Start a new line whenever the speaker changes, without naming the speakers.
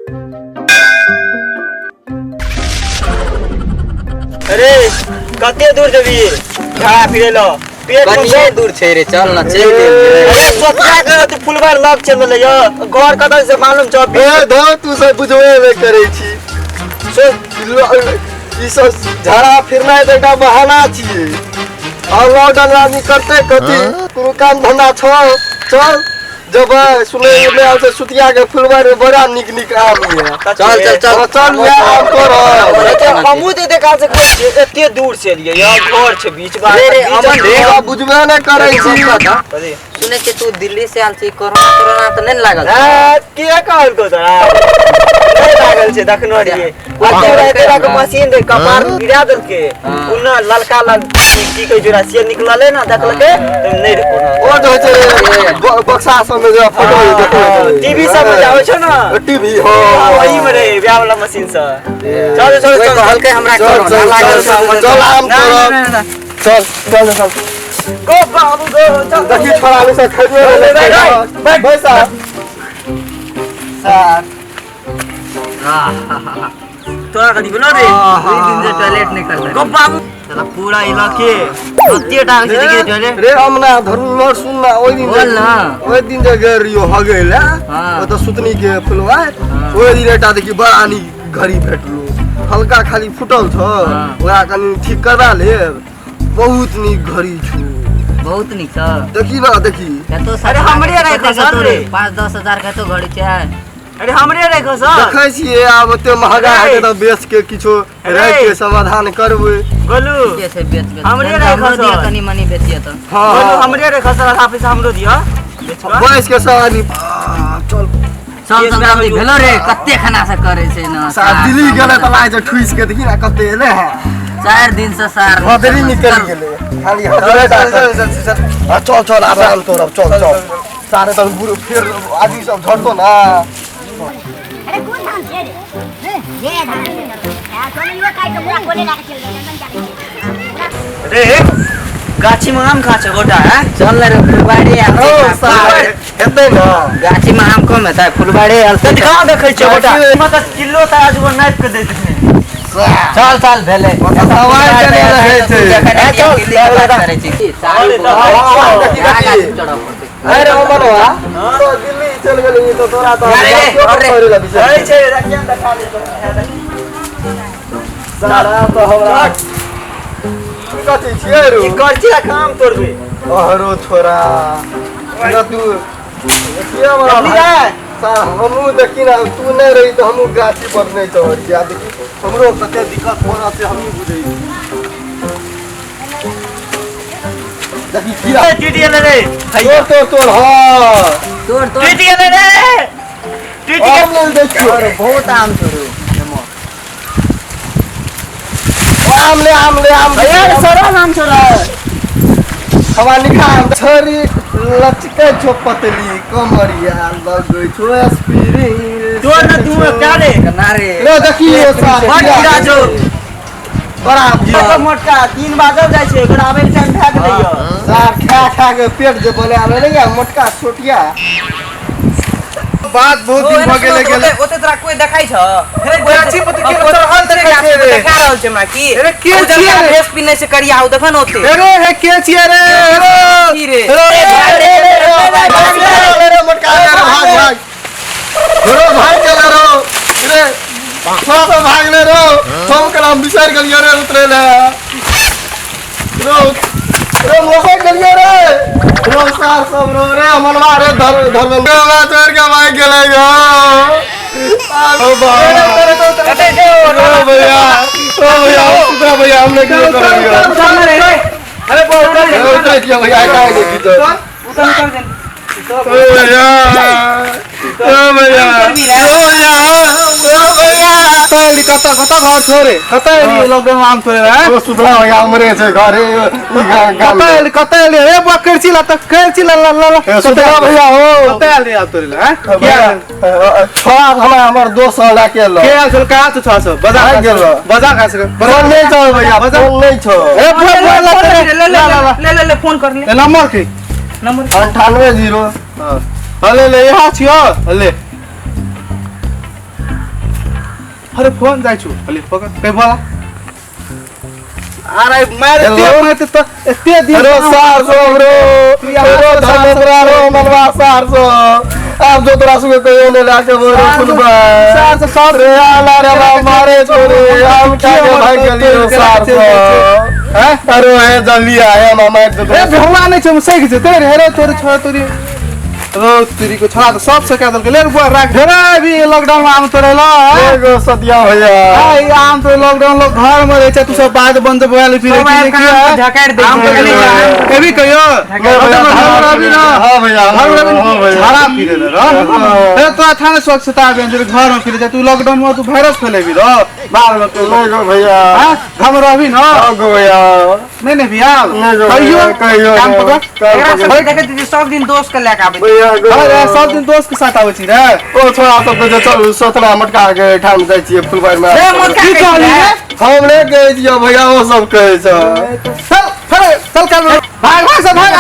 अरे कते दूर जेबी झाड़ा फिरे ल पेट में
कनिए दूर छै रे, चल न चलि गेल।
अरे सोचला कर तू फुलबार लग चल गेलै यो घर कतऽ से मालूम छौ?
ए धौ, तू सब बुझबे नहि करै छी। ई सब झाड़ा फिरनाइ तऽ एकटा बहाना छियै। और लॉकडाउन आदमी करते कथी? कोनो काम धंधा छौ? चल जबै सुनै मे आयल छै सुतिया के फुलबाड़ी में बड़ा नीक नीक आम ये।
चल चल चल।
हाँ, चल वएह आम तोड़ब।
हमहूँ तऽ एते काल से कहै छियै, एते दूर से एलियै यार, घर छै बीच बार।
रे, रे, अमन रे।
तू बुझबे नहि करै छी।
कथी?
सुनै छियै तू दिल्ली से आयल छी, कोरोना तोरोना तऽ नहि ने लागल छौ?
ए, के कहलकौ तोरा? नहि लागल छै, देखनो रहियै। अते एते के मशीन रे कपार में गिरा देलकै। उन्ना ललका लल की कहै छै ओकरा, से निकललै ने, देखलकै तऽ नहि रे कोनो।
ओ जे होइ छै रे, बक्सा सब में जे फोटो देखबै छै।
टीवी सब में जे आबै छै ने,
टीवी, हाँ।
हाँ, वही में रे, ब्याह वाला मशीन से। चल चल
कोइ
चल।
कहलकै हमरा
चल
कोरोना
चल
लागल
चल
छै।
चल चल आम
ना,
तोड़ब।
ना, ना, ना।
चल चल चल।
गो बाबू गो, चल।
देखी छोड़ा से खैबे
बैठ, बैठ, बैठ।
बैसा सार।
तोरा कथी भेलो रे?
दुई दिन से टॉयलेट नहीं करले।
गो बाबू चला पूरा इलाके कते टाका छै देखिए टॉयलेट।
रे अमना धर्म सुन ना, ओहि दिन
बोल ना।
ओहि दिन जे गेल रहियो हगै ले ओतऽ सुतनी के फुलवा, ओहि दिन एकटा देखी बड़ा नीक घड़ी भेटलो, हल्का खाली फुटल छौ। ओकरा कनि ठीक करबा लेब, बहुत नीक घड़ी छौ।
बहुत नीक छौ।
देखी ना, देखी।
कतो
अरे हमरे राखो सर रे।
5-10 हजार के तो घड़ी छै।
अरे हमरे राखो सर।
देखै छियै आब ओते महगा
अरे।
हेतै तऽ बेच के किछो राखि के समाधान करबै।
गोलू
के छै बेच बेच।
हमरे राखो
हमरो दिया
सर।
कनि मनि बेचिए तऽ।
हाँ।
गोलू हमरे राखो सर, आधा पैसा हमरो दिअ बेच कऽ।
बैस के सब आदमी चल।
चल चल जल्दी भेलो रे, कते खाना से करे छै न।
सार दिल्ली गेलै तऽ लागै छै ठुसि के, देखी ना कते एलै है।
4 दिन से सार
भदरी निकलि गेलै खाली हजरे।
चल चल चल चल।
हाँ, चल चल आब आम तोड़ब, चल चल। सारे तब बुढ़ फेर आदमी सब झड़तो ना।
अरे कोन धान छै रे? हे, ये धान छै। आ चल यो काट के पूरा कोले लाके चल गेल, एकदम जाके चल।
रे गाछी में आम खा छै गोटा है।
चल रे फुलबाड़ी आयल छै।
ओ सार हेतै ना।
गाछी में आम कम हेतै, फुलबाड़ी आयल छै।
तऽ कहाँ देखै छियै गोटा?
गाछी में-
मतलब किलो तऽ आज वो नापि के दैत रहै।
चल चल भेलै।
दवाइ देने रहै छै।
चल करै छी की सारी
अरे तऽ-
हाँ, देखी,
गाछ
देखी।
चढ़ऽ पड़तै।
अरे अमनवा तो दिल्ली चल गेली तऽ तोरा तऽ
अरे,
गाछियो पर
अरे।
तोड़ै लए बिसरि
रहै
गेली।
छै, रखिए ने, देखा दे तो।
सारा तऽ हमरा की कथी छियै रो?
ई करची आ काम तोड़बै।
अहरो छोरा न तू देखिए हमरा
देखली
भाई।
रे?
सार हमहूँ देखी ना, तू नहि रही तऽ हमहूँ गाछी पर नहि चढ़ियै। आ देखी हमरो कते दिक्कत हो रहल छै, हमही बुझै छी। देखी कीड़ा।
ए, टूटि गेलै रे।
तोड़ तोड़ तोड़, हाँ।
तोड़ तोड़।
टूटि गेलै रे, टूटि गेलै।
आम लेल दै छियौ।
और बहुत आम छोड़ू।
आम ले, आम ले, आम ले।
यार सरा नाम छोड़ा।
हवा निखा आम। छड़ी लचकै छौ पतली कमरिया, लगै छौ स्प्रिंग।
तोड़ ना तू क्या रे?
केना रे?
रे देखियो सार।
बड़ कीड़ा छौ।
बड़ा
मोटका मोटका 3 बाजल जाइ छै, ओकरा आबै के टाइम भए गेलै यौ।
सार खा खा के पेट जे बना लेले या मोटका छोटिया।
बात बहुत दिन भऽ गेलै गेल।
ओते तोरा कोई देखाइ छ?
हे गाछी पर तऽ केओ चढ़ल देखै छै रे।
देखा रहल छै हमरा की?
अरे के
उजरका
छियै रे?
ड्रेस पिन्हने छै करिया, ओ देख न ओते।
अरे हे के छियै रे? अरे
की रे?
अरे
रे रे मोटका रे, भाग भाग रो, भाग गेलै रो रे, थोड़ा सा भाग ले रो। हम करा बिसरि गेलियै रे उतरे ले रो। रे मोसक गेलियै रे रो, सार सब रो रे मनवा रे धर धर्मेंद्र हमरा छोड़ के भाग गेलै गो। ओ बा ओ भैया, ओ भैया, उतरा भैया, हम नहीं करेंगे।
अरे
अरे उतरे छियै भैया, काहे नहीं खींचो? ओ भैया, ओ भैया, ओ भैया, ओ भैया।
कतऽ एली? कतऽ कतऽ घर छोड़े? कतऽ एली लॉकडाउन में आम तोड़े हैं?
ओ सुतला भैया, हमरे छै घरे ई गाम।
कतऽ एली? कतऽ एली रे बुआ? करची ला तऽ करची ला ला ला ला।
ए, सुतला भैया हो।
कतऽ एली आम तोड़े ला हैं? किया
छोड़ा हमरा, हमर दोस्त लए के एलो।
के आयल छल? कहाँ से छह सौ बजा
भागि गेलो।
बजा कहाँ से?
फोन नहि छौ भैया, फोन नहि छौ।
ए बुआ बुआ ला
ले ले
ला ला ला।
ले ले ले, फोन कर ले।
ए नंबर की?
नंबर
98 0।
हाँ ले ले, यहाँ छियो ले। अरे फोन जाइ छु अले पकड़ कहि बोला अरे मार
हेलो।
एते त एते दिन
अरे सार सो रो रो धर्मेंद्र रो मनवा सार सो आब जो तोरा सुगे कहियो ने लाके बोलो फुलबा
सार सो सार
रे आला रे बा मारे छोरे हम क्या के भाग गेलियो सार सो
हैं
अरे हे जल्दी आया मामा एक
ए भगवान नहीं छौ सही छै तेरे हेरे तोरे छोरा तोरी रो तोरी को छोरा त सब सका देलकै ले बुआ राख रे अभी लॉकडाउन में आम तोरे ल
एगो सतिया भैया
आई आम तो लॉकडाउन लोग घर में रहै छै तू सब बाद बंद भए फिरे
सब आबि कऽ आम के झकारि दै
आम
छै।
तो नहीं एबी कहियो
नहीं भैया,
घर में ना
हाँ भैया
घर में
हाँ भैया
झाड़ा फिरे र ए तो थाने स्वच्छता अभियान छै घर में फिरे छै तू लॉकडाउन में तू वायरस फैलेबी र बाहर में तू
नहीं गो भैया
हां घर में रहबी न
हाँ गो भैया
नहीं नहीं भैया
नहीं गो
कहियो
भैया, कहियो
काम पकड़
एकरा सबके देखैत छियै सब दिन दोस्त के लए के आबै छै।
भैया गो
अरे सब दिन दोस्त के साथ आबै छी रे
ओ छोरा सब कहै छै चल सतरा मटका के ठाम जाइ छियै फुलबाड़ी में
रे मोटका
की
कहै
कहली
छै।
रे
हम नहि कहै छियै भैया ओ सब कहै छै
चल चल चल काम भाग भाग सब भाग